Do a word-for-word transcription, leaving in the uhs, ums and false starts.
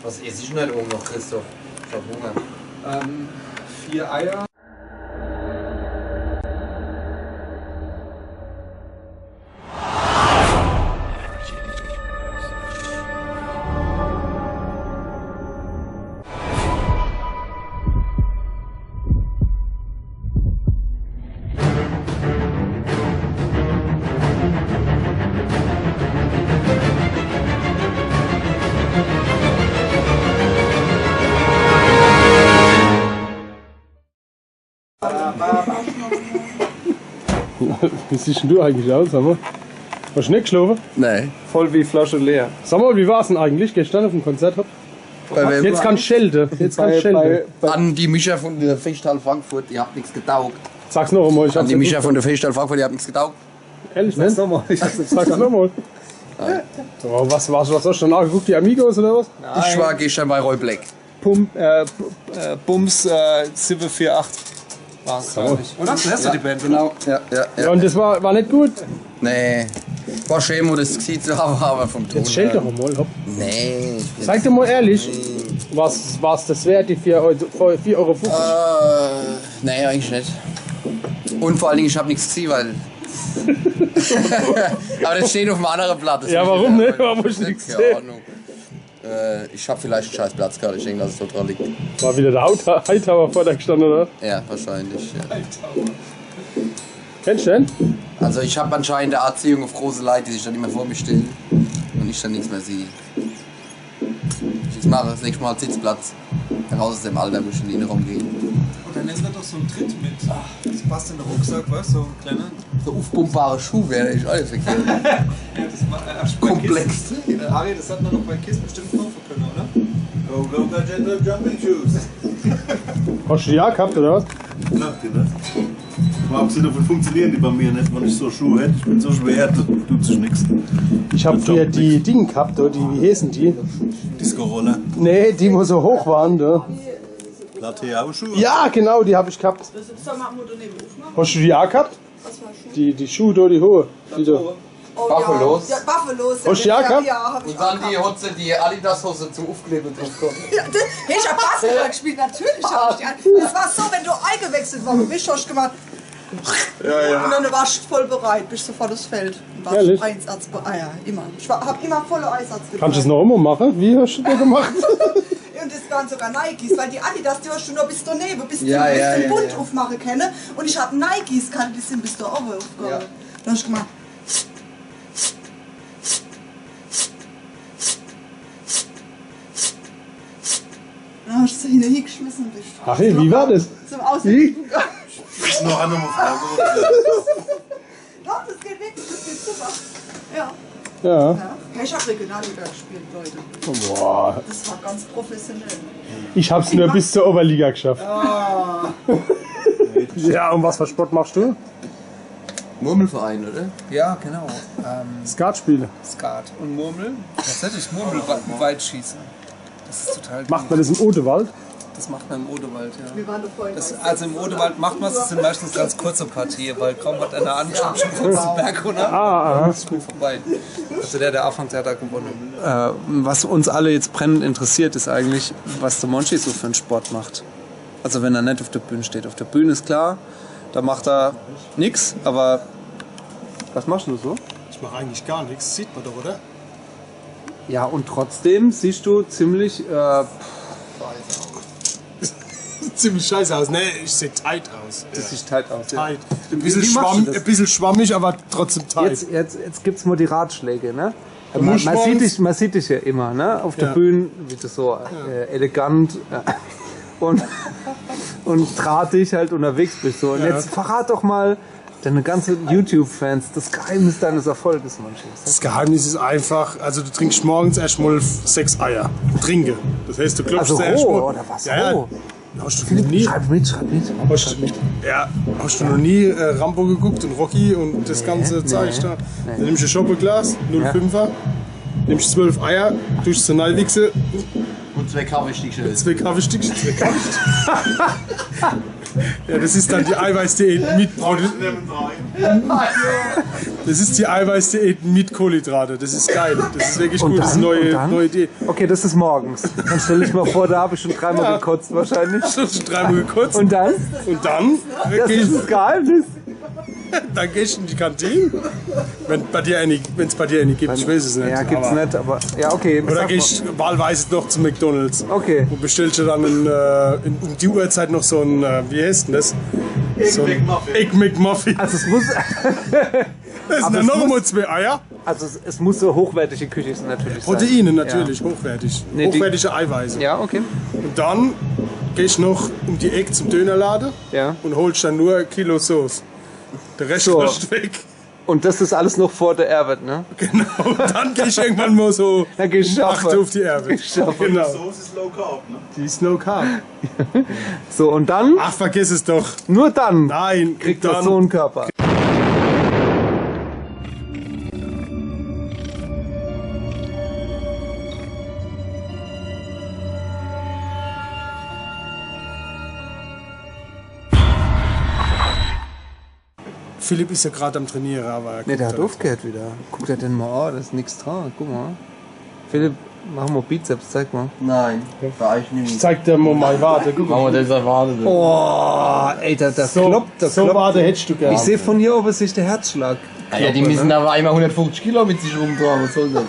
Was ess ich denn heit Owend noch, Christoph? Ich hab Hunger. Ähm, vier Eier. Wie siehst denn du eigentlich aus, sag mal? Hast du net geschlofe? Nee. Voll wie Flasche leer. Sag mal, wie war's denn eigentlich gestern auf dem Konzert? Bei wem? Jetzt kannst du schelde. Jetzt kannst du schelde. Bei, bei, bei an die Mischer von der Festhall Frankfurt, ihr habt nix getaugt. Sag's noch einmal, ich hab's nicht. An die Mischer von der Festhall Frankfurt, ihr habt nix getaugt. Ehrlich, ne? Sag's nochmal. Sag's nochmal. Oh, was, was, was hast du denn angeguckt? Die Amigos oder was? Ich war gestern bei Roy Black. Pum-, äh, P-, äh, Bums, äh, sieben vier acht. War's, glaub ich. Oder? Das ist die Band, genau. Ja, ja, ja. Ja, und das war, war nicht gut? Nee. War schön, um das gesehen zu haben, aber vom Ton her. Jetzt schell doch mal, hopp. Nee. Sag doch mal ehrlich, was, war's das wert, die vier Euro, vier Euro fünfzig? Äh, nee, eigentlich nicht. Und vor allen Dingen, ich hab nichts gesehen, weil aber das steht auf einem anderen Blatt. Ja, warum nicht? Warum hast du nichts gesehen? Keine Ahnung. Äh, ich hab vielleicht einen scheiß Platz gehabt, ich denk, dass es so dran liegt. War wieder der Haut-, Hightower vor dir gestanden, oder? Ja, wahrscheinlich, ja. Kennst du den? Also ich hab anscheinend eine Anziehung auf große Leute, die sich dann immer vor mich stellen und ich dann nichts mehr sehe. Ich mache das nächste Mal Sitzplatz. Raus aus dem Alter, wo ich in den Raum gehe. Und dann nimmt er doch so einen Tritt mit. Ach, das passt in den Rucksack, weißt du, so ein kleiner. So aufpumpbare Schuhe wäre eigentlich alles verkehrt. Ja, das war, äh, komplex. Äh, Harry, das hat man doch bei Kiss bestimmt kaufen können, oder? Go, go, go, gentle jumping shoes. Hast du die auch gehabt, oder was? Klar, die, ne? Mal abgesehen davon funktionieren die bei mir nicht, wenn ich so Schuhe hätte. Ich bin so schwer, da tut sich nichts. Ich hab hier die Dinge gehabt, oder? Die, wie heißen die? Disco-Roller. Nee, die, wo so hoch waren, da. Plateau-Schuhe? Ja, genau, die hab ich gehabt. Hast du die auch gehabt? Was war Schuhe? Die, die Schuhe da, die hohe. Die da. Oh, Buffalos? Ja, ja, Buffalos. Hast du die auch gehabt? Ja, hab ich auch gehabt. Und dann die, hat sie die Adidas-Hose zum Aufkleben drauf gehabt. Ja, das, hey, ich hab Basketball gespielt, natürlich hab ich die an. Das war so, wenn du eingewechselt worden bist, hast du gemacht. Ja, ja. Und dann warst du voll bereit, bist sofort aufs Feld. Und warst Einsatz, ah ja, immer. Ich war, hab immer volle Einsatz gebracht. Kannst du es noch immer machen? Wie hast du das gemacht? Und es waren sogar Nikes, weil die Adidas, die hast du nur bis daneben, bis zum, ja, bis zum Bund aufmachen können. Und ich hab Nikes gehabt, die sind bis da oben aufgegangen. Ja. Dann hab ich gemacht. Dann hast du sie hingeschmissen und bist. Ach hey, wie war das? Zum Ausdruck. Wie? Noch einmal fragen. Doch, das geht wirklich, das geht super. Ja. Ja. Ja. Ja, ich hab Regionalliga gespielt, Leute. Boah. Das war ganz professionell. Ich hab's nur bis zur Oberliga geschafft. Ah. Ja, und was für Sport machst du? Murmelverein, oder? Ja, genau. Ähm, Skatspiele. Skat und Murmeln. Tatsächlich Murmelweitschießen. Das ist total gut. Macht man das im Odewald? Das macht man im Odewald, ja. Wir waren doch vorhin bei Six. Das, also im Odewald macht man's, das sind meistens ganz kurze Partien, weil kaum hat einer angeschoben, schon kommt's den Berg runter. Ah, aha. Das ist gut vorbei. Also der, der anfängt, der hat da gewonnen. Äh, was uns alle jetzt brennend interessiert, ist eigentlich, was der Monchi so für einen Sport macht. Also wenn er nicht auf der Bühne steht. Auf der Bühne ist klar, da macht er nix, aber was machst du so? Ich mach eigentlich gar nichts, sieht man doch, oder? Ja, und trotzdem siehst du ziemlich, äh, ziemlich scheiße aus. Nee, ich seh tight aus. Das sieht tight aus, ja. Tight. Ein bisschen schwamm-, ein bisschen schwammig, aber trotzdem tight. Jetzt, jetzt, jetzt gibt's mal die Ratschläge, ne? Man, man sieht dich, man sieht dich ja immer, ne? Auf der Bühne, wie du so, äh, elegant, äh, und, und drahtig halt unterwegs bist. So. Und jetzt verrat doch mal deine ganzen YouTube-Fans das Geheimnis deines Erfolges, Monchi. Das Geheimnis ist einfach, also du trinkst morgens erstmal sechs Eier. Trinke. Das heißt, du klopfst erstmal. Also roh, oder was? Ja, ja. Roh? Hast du noch nie, schreib mit, schreib mit. Hast du, ja, hast du noch nie, äh, Rambo geguckt und Rocky und das ganze Zeug da? Nee. Dann nimmst du ein Schoppeglas, null fünfer, nimmst zwölf Eier, tust sie reinwichsen. Und zwei Kaffeestückchen. Zwei Kaffeestückchen, zwei Kaffeestückchen. Ja, das ist dann die Eiweißdiät mit Produ-, Das ist die Eiweißdiät mit Kohlenhydrate. Das ist geil. Das ist wirklich gut. Das ist eine neue, neue Diät. Okay, das ist morgens. Dann stell ich mal vor, da habe ich schon dreimal gekotzt wahrscheinlich. Schon dreimal gekotzt. Und dann? Und dann? Das ist das Geheimnis. Dann gehst du in die Kantine. Wenn bei dir eine, wenn's bei dir eine gibt, ich weiß es nicht. Ja, gibt's nicht, aber ja, okay. Oder gehst wahlweise doch zu McDonalds. Okay. Und bestellst dir dann in, äh, in, um die Uhrzeit noch so ein, äh, wie heißt denn das? So ein Egg McMuffin. Also es muss. Das sind dann noch mal zwei Eier. Also es, es muss so hochwertige Küche sein, natürlich. Proteine natürlich, hochwertig. Nee, hochwertige Eiweiße. Ja, okay. Und dann gehst du noch um die Ecke zum Dönerladen und holst dann nur ein Kilo Soße. Der Rest kostet weg. Und das ist alles noch vor der Arbeit, ne? Genau, dann gehst du irgendwann mal so um acht Uhr auf die Arbeit. Genau. Die Soße ist low carb, ne? Die ist low carb. So, und dann? Ach, vergiss es doch. Nur dann kriegt man so einen Körper. Philipp ist ja gerade am Trainieren, aber er guckt da nicht drauf. Nee, der hat aufgehört wieder. Guck dir den mal an, da ist nichts dran. Guck mal. Philipp, mach mal Bizeps, zeig mal. Nein, da ich nicht. Ich zeig dir mal meine Wade, guck mal. Machen wir das Wade. Boah, ey, da, das kloppt, das kloppt. So Wade hättest du gern. Ich sehe von hier oben, sehe ich den Herzschlag. Ja, die müssen aber einmal hundertfünfzig Kilo mit sich rumtragen, was soll das?